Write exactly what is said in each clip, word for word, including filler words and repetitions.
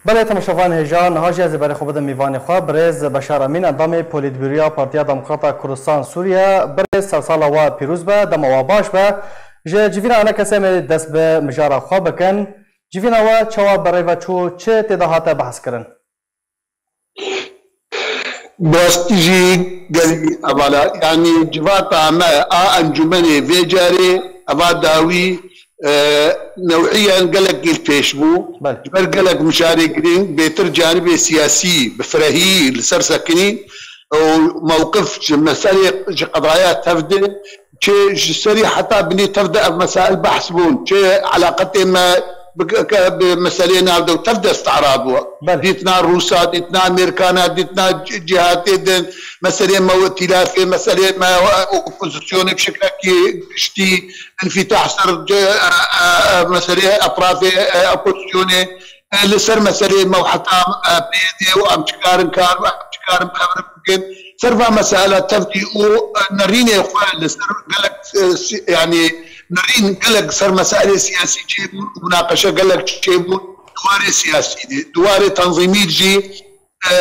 Belê, temaşevan hêja, niha jî ez ê berê xwe bidim mîvanê xwe, birêz Beşar Emîn, endamê Polîtbûroya Partiya Demokrata Kurdistan Sûriye. Birêz, sersala we pîroz be, dema we baş be. Ji civîna ene kesê em ê dest bi mijara xwe bikin. Civîna we çawa berê ve çû, çi tê de hate behskirin? Bi rastî jî gelî hevala, yanî civata me a encûmenê vê carê eva dawî, e, newîyen gelekî li pêş bû. Belê. Ji ber gelek mijarê girîng, bêtir canibê siyasî bi firehî li ser sekinî û mewqif ji meselê, ji qedaya tev de, çê ji serî heta binê tev de ev mesail behs bûn. Çê eleqetê me bi, ke-, bi meseleyê navdew tev de isti'rad bû. Belê. Dîtina Rûsa, dîtina Amerîkana, dîtina ci-, cîhatê din, meseleyê me û îtîlafê, meseleyê me û opozisyonê bi şeklekî giştî, înfîtah ser ci-, e, e, e, meseleyê etrafê, e, opozisyonê. E, li ser meseleyê me û heta, e, P Y D û em çi karin kar, em çi karin bi hev re bikin. Ser va mesaila tevdî û, e, nerînê xwe li ser gelek, e, si-, yanî nerîn gelek ser mesailê siyasî çêbûn û munaqeşe gelek çêbûn di warê siyasî de. Di warê tanzîmî jî, e,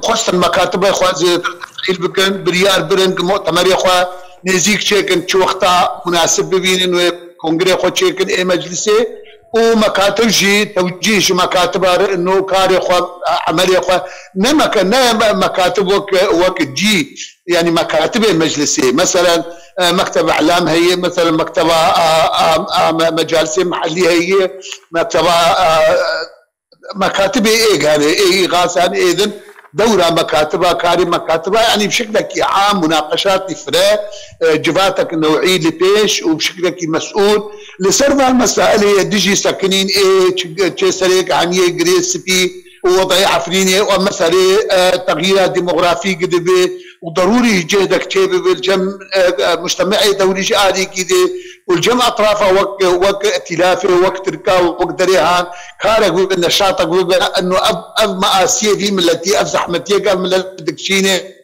xwestin mekatibê xwe zêdetir tefîl bikin, biryar birin ku mu'temerê xwe nêzîk çêkin, çi wexta munasib bibînin wê kongrê xwe çêkin ê meclisê û mekatib jî tewcîh ji mekatiba re ino karê xwe, emelê xwe ne meke-, ne me-, mekatib wek, wek cî, yanî mekatibê meclisê. Meselen, e, mekteba îlam heye, meselen mekteba, a, a, a, me-, mecalisê mehellî heye, mekteba, a, mekatibê êg hene, ê îxasan êdin, dewra mekatiba, karê mekatiba, yanî bi şeklekî am, munaqeşatî fire, e, civatek newî li pêş û bi şeklekî mesûl li ser van mesailê ye dijî sekinîn ê çi-, çê serê haniyê girê spî û wedayê Efrînê û meselê, e, texyîra demografî gidibe û derûrî cêhdek çêbibe li cem, e, e, mujtemeê dewrî ji alîkî de û li cem etrafa wek, wek îtîlafê, wek Tirka, wek derê han, karek bibe, neşatek bibe, eno ev, ev measiyê vî miletî, ev zehmetiyê ke ev milet dikişîne.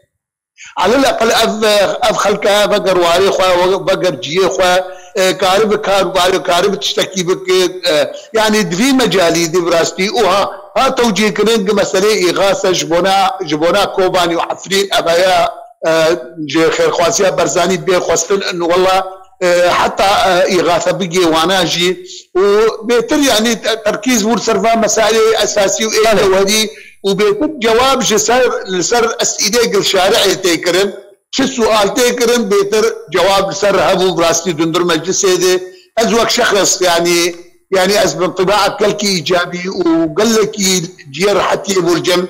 Alel eqel ev, ev xelke veger warê xwe, veger ciyê xwe, e, karibe kar, karibe tiştekî bike, e, yanî di vî mecalî de bi rastî û ha, ha tewcîhkirin ki meseleyê îxase ji bona, ji bona Kobanî û Efrîn, ev heya, e, ji xêrxwaziya Barzanî bê xwestin, in wela, e, heta, e, îxase bigê wana jî û bêtir, yanî te-, terkîz bû li ser van mesailê esasî û ê Belê. jewherî û bêtir cewab ji ser, li ser esîlê gilşarihê tê kirin. Çi sual tê kirin, bêtir cewab li ser hebû, bi rastî dundir meclisê de. Ez wek şexs, yanî, yanî ez bi întibaek gelkî îcabî û gelekî cihê rehetiyê bû li cem,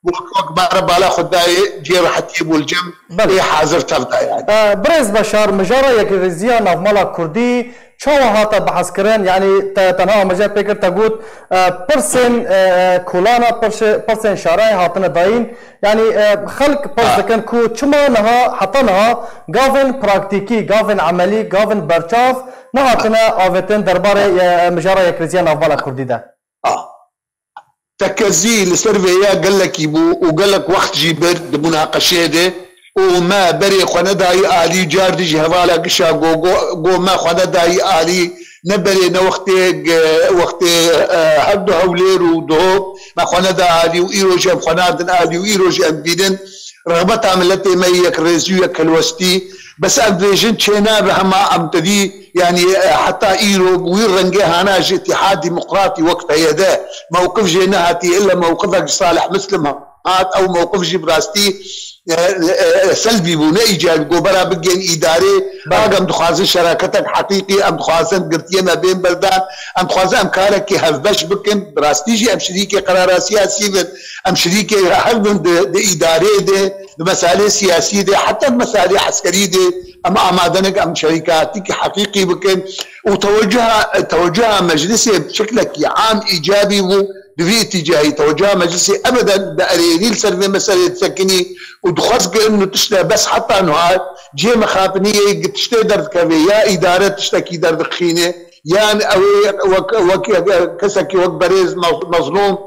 wek, wek bare bala xwe dayê cihê rehetiyê bû li cem Belê. ê hazir tev de, yanî. E, Birêz Beşar, mijara yekrêziya navmala Kurdî çawa hate behskirin? Yanî te tenha amaje pê kir, te got, e, pirsên, e, kolana, pirşe-, pirsên şarayê hatine dayîn. Yanî, e, xelk pirs Ha. dikin ku çima niha, heta niha gavên praktîkî, gavên emelî, gavên berçav nehatine avêtin derbarê, e, mijara yekrêziya navmala Kurdî de? Ha. Tekezî li ser vêya gelekî bû û gelek wext jî bir di munaqeşeyê de û me berê xwe nedayî alî, car dî jî hevala gişa go, go, go me xwe nedayî alî, ne berê ne wextê, wextê, e, her du Hewlêr û Duhok me xwe neda alî û îro jî em xwe nadin alî û îro jî em dibînin rexbeta miletê me yê yekrêzî û yekhelwestî. Bes em dibêjin çênabe hema em tevî, yanî, e, heta îro bi wî rengê hana ji Îtîhad Demokratî wek P Y D mewqif jê nehatî, illa mewqifek ji Salih Muslim hat, ew mewqif jî bi rastî, e, e, e, selbî bû, ne îcabî, got bera bigên îdarê. Belê. Bag em dixwazin şeraketek heqîqî, em dixwazin girtiyê me bên berdan, em dixwazin em karekî hevbeş bikin, bi rastî jî em şirîkê qerara siyasî bin, em şirîkê hev bin di, di îdareyê de, di meselê siyasî de, heta di meselê eskerî de, em amade ne em şerîkatîkî heqîqî bikin û tewecuha, tewecuha meclisê bi şeklekî am îcabî bû, di vî îtîcahî tewecuha meclisê ebeden bi erênî li ser vê meseleyê disekinî û dixwest ku inu tişte bes heta niha cihê mixapiniyê gi tiştê derdikeve ya îdare tiştekî derdixîne, yan ew ê wek, wek, wek kesekî wek berêz Mez-, Mezlûm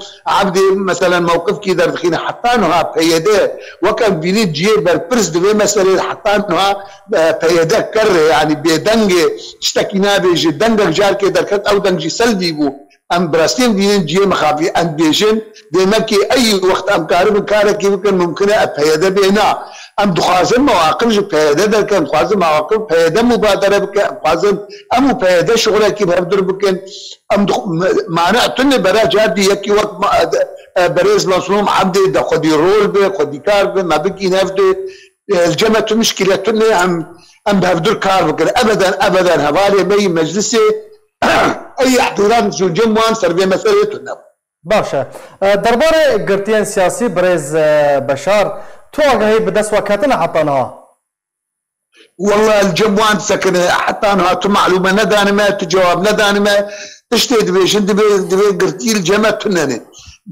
Ebdî, meselen, mewqifkî derdixîne. Heta niha P Y D wek em dibînin cihê berpirs di vê meseleyê de heta niha, e, P Y D kerr e, yanî bêdeng e, tiştekî nabêje, dengek carkê derket, ew deng jî selbî bû. Em bi rastî em dînin cihê mixabî, em dibêjin, demekî ey wext em karibin karekî bikin, mumkin e P Y D bê na. Em dixwazin mewaqif ji P Y D derkin, dixwazin mewaqif P Y D mubadere bikin, em dixwazin em û P Y D şixulekî bi hevdur bikin. Em dix-, me-, mane tune bera cardî yekî wek ma-, e, berêz Mezlûm Hemdê de xwedî rol bi, xwedî kar bi, me bigîn hevdê. E, li cem me tu mişkîle tune em, em bi hevdur kar bikin. Ebeden, ebeden hevalê me yî meclisê ey îhtîram ji cem wan ser vê meseleyê tune. Baş e. E, derbarê girtiyên siyasî birêz, e, Beşar, tu agahî bi dest we ketine heta niha? Walla li cem wan disekine, heta niha tu malûme nedane me, tu cewab nedane me. Tiştê dibêjin, divê, divê girtî li cem me tune ne.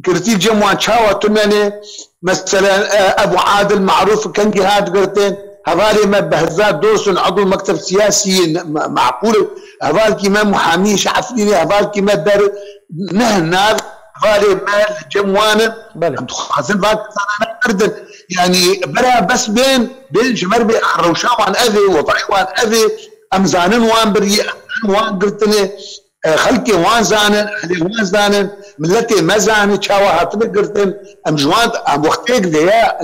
Girtî li cem wan çawa tune ne? Meselen, e, Ebû Adil Marûf kengî hat girtin? Hevalê me Behzat Dursun, edû mekteb siyasî ye, me-, meqûl. Hevalkî me Muhamî ji Efrînê, hevalkî me der neh nav, hevalê me li cem wan in. Belê. Em dixwazin van kesana nebirdin. Yanî bera bes bên, bên ji me re bê, rewşa wan ev ê, wezayê wan ev ê. Em zanin wan birî, em zanin wan girtine. E, xelkê wan zanin, ehlê wan zanin, miletê me zanin, çawa hatine girtin. Em ji wan, em wextêk de ya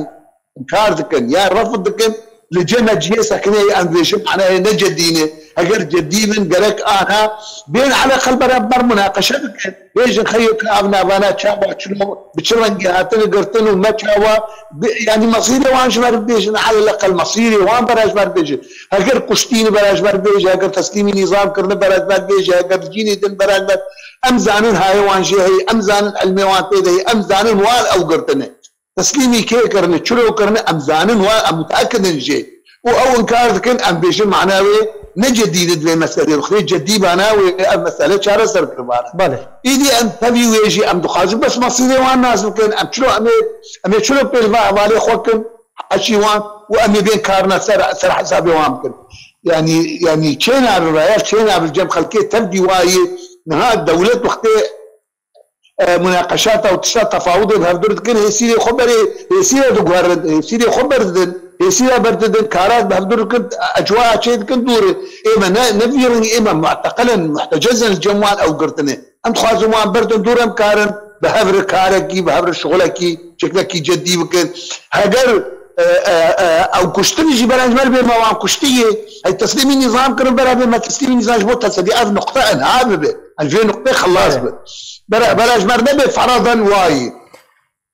inkar dikin, ya refd dikin, li cem me cihê sekineyê em dibêjin manayê ne cedî ne. Heger cedî bin, gerek ana bên eleqel beraber munaqeşe bikin. Bêjin xeyo ka ev navana çawa, çilo, bi çi rengî hatine girtin û me çawa, bi, yanî mesîrê wan ji me re bibêjin, eleqel mesîrê wan bera ji me re bibêjin. Heger kuştî ne bera ji me re bibêje, heger teslîmî nîzam kirine bera ji me re bibêje, heger cînê din bera ji me re, em zanin hayê wan jê heye, em zanin ilmê wan tê de heye, em zanin wan ew girtine. Teslîmî kê kirine, çilo kirine, em zanin wan, em muteekid in jê. Û ew inkar dikin, em bêjin mana wê ne cedî ne di vê meselê. Bi xirê cedî bana wê ev mesele çareser kiribana. Belê. Îdî em tevî wê jî em dixwazin bes mesîrê wan nas bikin. Em çilo, em ê, em ê çilo pêl va hevalê xwe kin, heçî wan û em ê bên karina ser, ser hesabê wan bikin. Yanî, yanî çê nabe raya, çê nabe cem xelkê tev dîwayê. Niha dewlet wextê e, munaqeşata û tişta tefawudê bi hevdur dikin, hêsîrê xwe berê, hêsîre diguherin, hêsîrê xwe berdidin, hêsîre berdidin, kara bi hevdur dikin, ecwaya çê dikin dûrê. Ê me ne, ne vî rengî, ê me mu'teqil in, muhtecez in, li cem wan ew girtine. Em dixwazin wan berdin dûr, em karin bi hev re karekî, bi hev re şixulekî, şeklekî cedî bikin. Heger, e, e, e, ew kuştin jî bera ji me re bê, me wan kuştiye. Hey, teslîmî nîzam kirin, bera bê me teslîmî nîzam ji bo teselî. Ev nuqte inha bibe. Ev vê nuqtê xelas bi. Bera, bera ji me re nebe feradan wayî.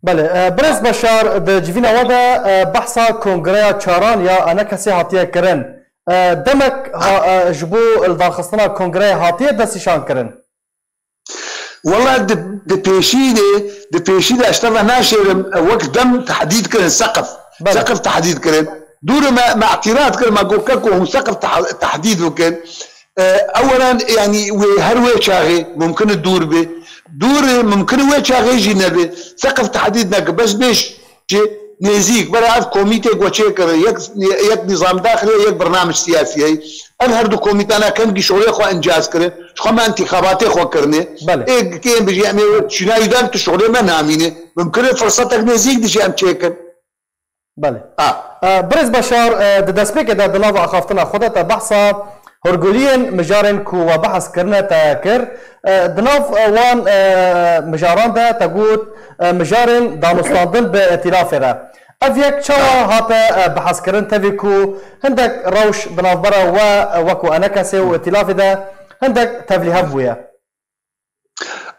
Belê, e, birêz Beşar, di civîna we de, e, behsa kongreya çaran ya enekesê hatiye kirin. E, demek ha, e, ji bo lidarxistina kongreyê hatiye destnîşan kirin? Wela di, di pêşî de, di pêşî de ez teva naşêrim, e, wek dem tehdîd kirin, seqif. Belê. Seqif tehdîd kirin. Dûre me, me îtîraz kir, me got, keko hûn seqif teh-, tehdîd bikin. E, ewelen, yanî wê her wê çaxê mumkin e dûr be. Dûr e, mumkin e wê çaxê jî nebe. Seqif tehdîd neke, bes bêj jî nêzîk. Bera ev komîtê ku çê kire, yek, yek nîzam daxilî ye, yek bernamij siyasî ye. Ev her du komîtana kengî şolê xwe encaz kire. Ji xwe me întîxabatê xwe kirine. Belê. Ê kêm bijî em ê çîna wî dan tu şolê me namîne. Mumkin e firsetek nêzîk dijî em çêkin. Belê. Ha. E, Birêz Beşar, e, di destpêkê de di nav axaftina xwe de te behsa hûrguliyên mijarên ku we behs kirine te kir. E, di nav, e, wan, e, mijaran de te got, e, mijarên danûstandin bi îtîlafê re. Ev yek çawa hate, e, behskirin tevî ku hindek rewş di navbera we, e, wekû enekesê û îtîlafê de hindek tevlîhev bûye?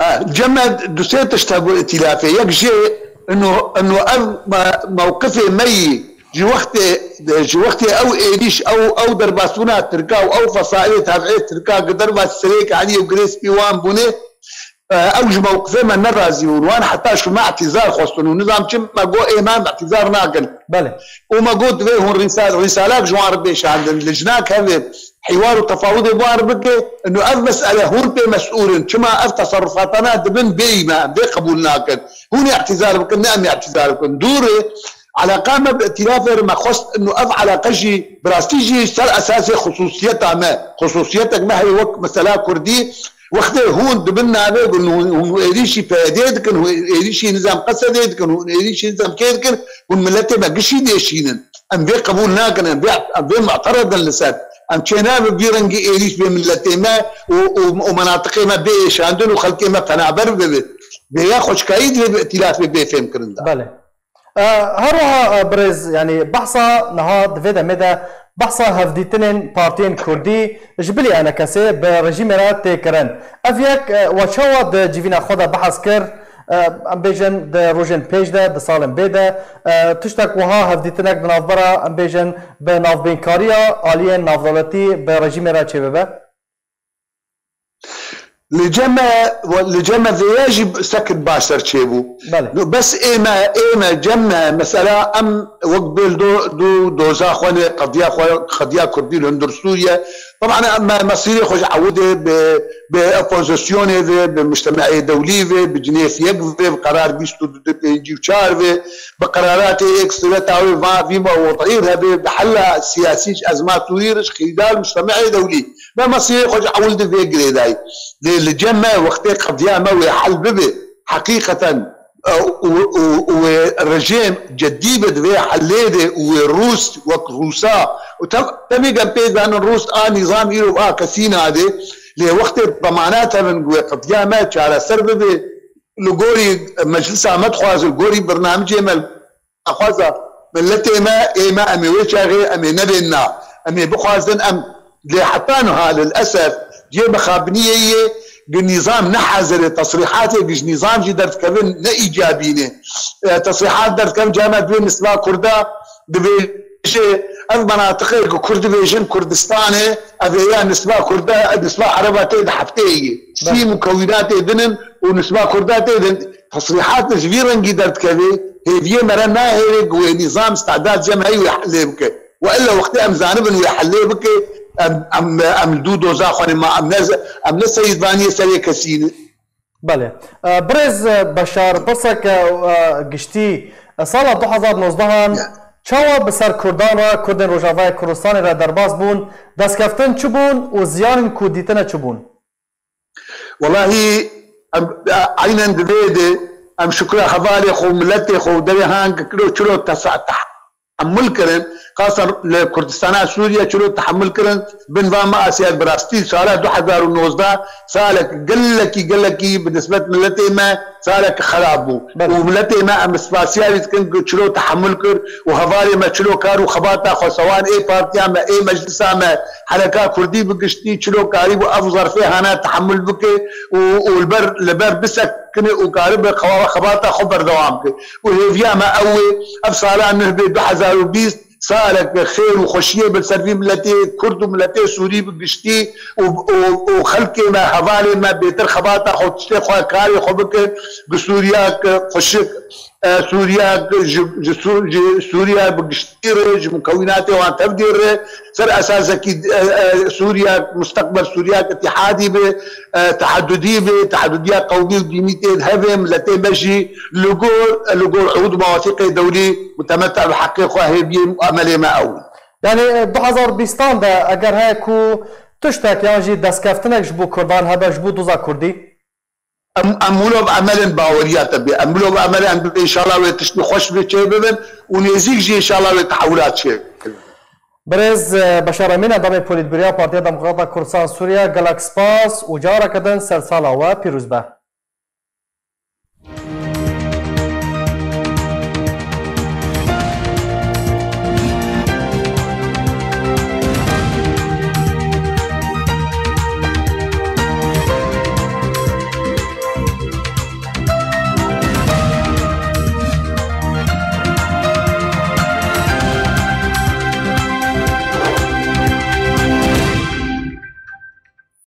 E, cem me du sê tişt hebû îtîlafê. Yek jê ino, ino ev me-, mewqifê me yî ji wextê, ji wextê ew êrîş, ew, ew derbasbûna Tirka û ew fesaîlê tev'ê Tirka gi derva Sirêk Elî û Girê Spî wan bûne, e, ew ji mewqifê me nerazî bûn. Wan heta ji me îtîzar xwestin û nizam çi me got, ê me em îtîzar nakin. Belê. Û me got, divê hûn rîsal-, rîsalak ji wan re bêşandin, lijnak hevê, hîwar û tefawidê bi wan re bike, ino ev mesele hûn pê mesûl in, çima ev teserrufatana dibin bêyî me, em vê qebûl nakin. Hûn ê îtîzar bikin, ne em ê îtîzar bikin. Dûr e, eleqa me bi îtîlafê re me xwest, ino ev eleqe jî, bi rastî jî ser esasê xusûsiyeta me, xusûsiyetek me heye wek mesela Kurdî, wextê hûn dibin navê ku hûn, hûn êrîşî P Y D'ê dikin, hûn êrîşî nizam Qesedê dikin, hûn êrîşî nizam kê dikin, hûn miletê me gişî dêşînin. Em vê qebûl nakin, em vê, em vê mu'teredin li ser. Em çênabin vî rengî êrîş bê miletê me û, û, û menatiqê me bê êşandin û xelkê me penaber bibe. Vêya xweşkayî divê bi îtîlafê bê fêmkirin de. Belê. E, her wiha, e, birêz, yanî behsa niha di vê demê de behsa hevdîtinên partiyên kurdî ji bilî enekesê bi rejîmê re tê kirin. Ev yek, e, we çawa di civîna xwe de behs kir? E, em bêjin di rojên pêş de, di salên bê de, e, tiştek wiha hevdîtinek di navbera, em bêjin, bi navbeynkariya aliyên navdewletî bi rejîmê re çêbibe? Li cem me, li cem me vêya jî sekit baştir çêbû. Belê. No, bes ê me, ê me, cem me, mesela em wek bêl do, du doza xwe ne, qediya xwe, qediya Kurdî li hundir Sûriye. Teban em me, mesîrê xwe ji ewil de bi, bi opozisyonê ve, bi mujtemeê dewlî ve, bi Cinêf yek ve, bi qerar bîst û du pêncî û çar ve, bi qeraratê yek siveta wê va vî me wodîr hebe, bi hela siyasî ji ezma Sûrî, ji xîdal mujtemeê dewlî. Me mesîrê xwe ji ewil de vê girêdayî. Lê li cem me wextê qediya me wê hel bibe, heqîqeten, e, û, û, û wê rejîm ceddî be di vê helê de û wê Rûs wek Rûsa û tev-, tevî gem pê zanin Rûs a nîzam îro a kesî nade, lê wextê demanat hebin ku wê qediya me çareser bibe, li gorî meclisa me dixwaze, li gorî birnamicê me, xwaza miletê me, ê me, em ê wê çaxê, em ê nebên na. Em ê bixwazin em, lê heta niha lilesef cihê mixabiniyê yê gi nîzam ne hazir e, tesrîhatê gi ji nîzam jî derdikevin ne îcabî ne. E, tesrîhat derdikevin cama divê nisba Kurda dibêje, ev menatiqê gi Kurd dibêjin Kurdistan e, ev ê ya nisba Kurda, nisba Ereba tê di hefteyê yê. Sî mukewînatê din in û nisba Kurda tê din. Tesrîhat ji vî rengî derdikeve, hêviyê me re nahêle ku wê nîzam îstidad cem heyî wê helê bike. Wella wextê em zanibin wê helê bike, em, em, em li dû doza xwe ne ma, em ne, em ne seyîdvaniyê serê kesî ne. Belê. E, birêz, e, Beşar, pirseke, e, giştî, e, sala du hezar nozdeh an çawa bi ser Kurdan re, Kurdên Rojavayê Kurdistanê re derbas bûn, destkeftin çi bûn û ziyanên ku dîtine çi bûn? Welahî em, e, eynen di vê de em şukra hevalê xwe û miletê xwe û derê hang kiro çilo tesa-, tehemul kirin, xasan li Kurdistana Sûriye çilo tehemul kirin, bin va me asiyet bi rastî sala du hezar û nozdeh salek gelekî, gelekî bi nisbet miletê me salek xerab bû. Belê. Û miletê me em spasiya wî dikin ku çilo tehemul kir û hevalê me çilo kar û xebata xwe sewan ê partiya me, ê meclisa me, hereka Kurdî bi giştî çilo karî bû ev zerfê hana tehemul bike û, û li ber, li ber bisekine û karibe xewa-, xebata xwe berdewam bike. Û hêviya me ew ê, ev sala nuh bê du hezar û bîst, salek xêr û xweşiyê bi ser vî miletê Kurd û miletê Sûrî bi giştî û, û, û xelkê me, hevalê me bêtir xebata xwe, tiştê xwe, karê xwe bike, bi Sûriyak xweşik, e, Sûriyak ji, ji Sû-, ji Sûriya bi giştî re, ji mukewînatê wan tevdî re, ser esasekî, e, e, Sûriyak, musteqbel Sûriyak îtîhadî be, e, tehedudî be, tehedudiya qewmî û dînî tê di hevê, miletê me jî li gor, li gor ûd mewatîqê dewlî mutemeta bi heqê xwe hêviyên û emelê me ew in. Yanî, e, du hezar bîstan de eger heye ku tiştek yan jî destkeftinek ji bo Kurdan hebe, ji bo doza Kurdî? Em, em wilo bi emelên baweriya te bê. Em wilo bi emelên bê, înşallah wê tiştî xweş bê çê bibin û nêzîk jî înşallah wê tehewilat çê bibin. Birêz, e, Beşar Emîn, endamê Polîtbûroya Partiya Demokrata Kurdistan Sûriye, gelek spas û careke din sersala we pîroz be.